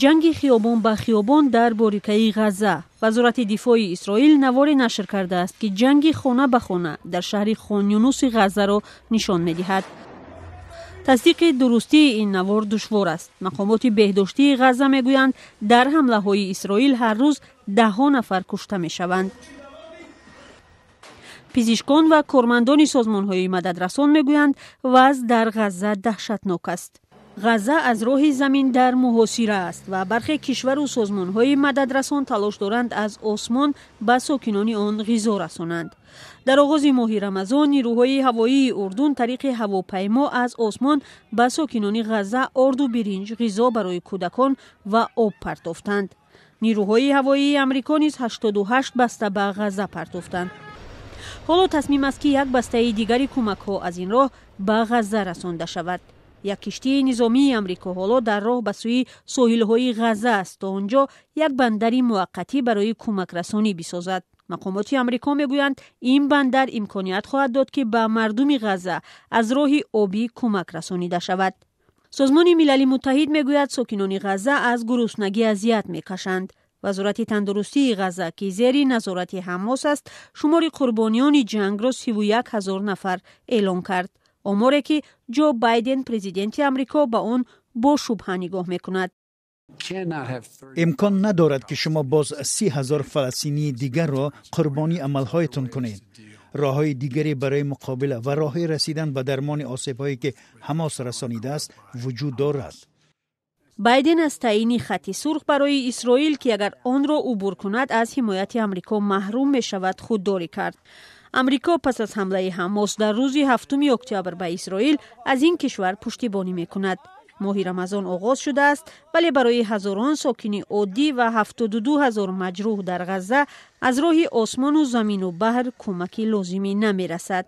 Ҷанги хиёбон ба хиёбон дар борикаи Ғазза. Вазорати дифои Исроил наворе нашр кардааст, ки ҷанги хона ба хона дар шаҳри Хонюнуси Ғаззаро нишон медиҳад. Тасдиқи дурустии ин навор душвор аст. Мақомоти беҳдоштии Ғазза мегӯянд, дар ҳамлаҳои Исроил ҳар рӯз даҳҳо нафар кушта мешаванд. Пизишкон ва кормандони созмонҳои мададрасон мегӯянд, вазъ дар Ғазза даҳшатнок аст. Ғазза аз роҳи замин дар муҳосира аст ва бархе кишвару созмонҳои мададрасон талош доранд, аз осмон ба сокинони он ғизо расонанд. Дар оғози моҳи Рамазон нирӯҳои ҳавоии Урдун тариқи ҳавопаймо аз осмон ба сокинони Ғазза орду биринҷ, ғизо барои кӯдакон ва об партофтанд. Нирӯҳои ҳавоии Амрико низ 88 баста ба Ғазза партофтанд. Ҳоло тасмим аст, ки як бастаи дигари кӯмакҳо аз ин роҳ ба Ғазза расонда шавад. Як киштии низомии Амрико ҳоло дар роҳ ба сӯи соҳилҳои Ғазза аст, то он ҷо як бандари муваққатӣ барои кӯмакрасонӣ бисозад. Мақомоти Амрико мегӯянд, ин бандар имконият хоҳад дод, ки ба мардуми Ғазза аз роҳи обӣ кӯмак расонида шавад. Созмони Милали Муттаҳид мегӯяд, сокинони Ғазза аз гуруснагӣ азият мекашанд. Вазорати тандурустии Ғазза, ки зери назорати Ҳамос аст, шумори қурбониёни ҷангро 31 000 нафар эълон кард, оморе ки Ҷо Байден, президенти Амрико, ба он бо шубҳа нигоҳ мекунад. Имкон надорад, ки шумо боз 30 000 фаластинии дигарро қурбонии амалҳоятон кунед. Роҳҳои дигаре барои муқобила ва роҳҳои расидан ба дармони осебҳое, ки Ҳамос расонидааст, вуҷуд дорад. Байден аз таъйини хати сурх барои Исроил, ки агар онро убур кунад, аз ҳимояти Амрико маҳрум мешавад, худдорӣ кард. Амрико пас аз ҳамлаи Ҳамос дар рӯзи 7 октябр ба Исроил аз ин кишвар пуштибонӣ мекунад. Моҳи Рамазон оғоз шудааст, вале барои ҳазорон сокини оддӣ ва 72 000 маҷрӯҳ дар Ғазза аз роҳи осмону замину баҳр кӯмаки лозимӣ намерасад.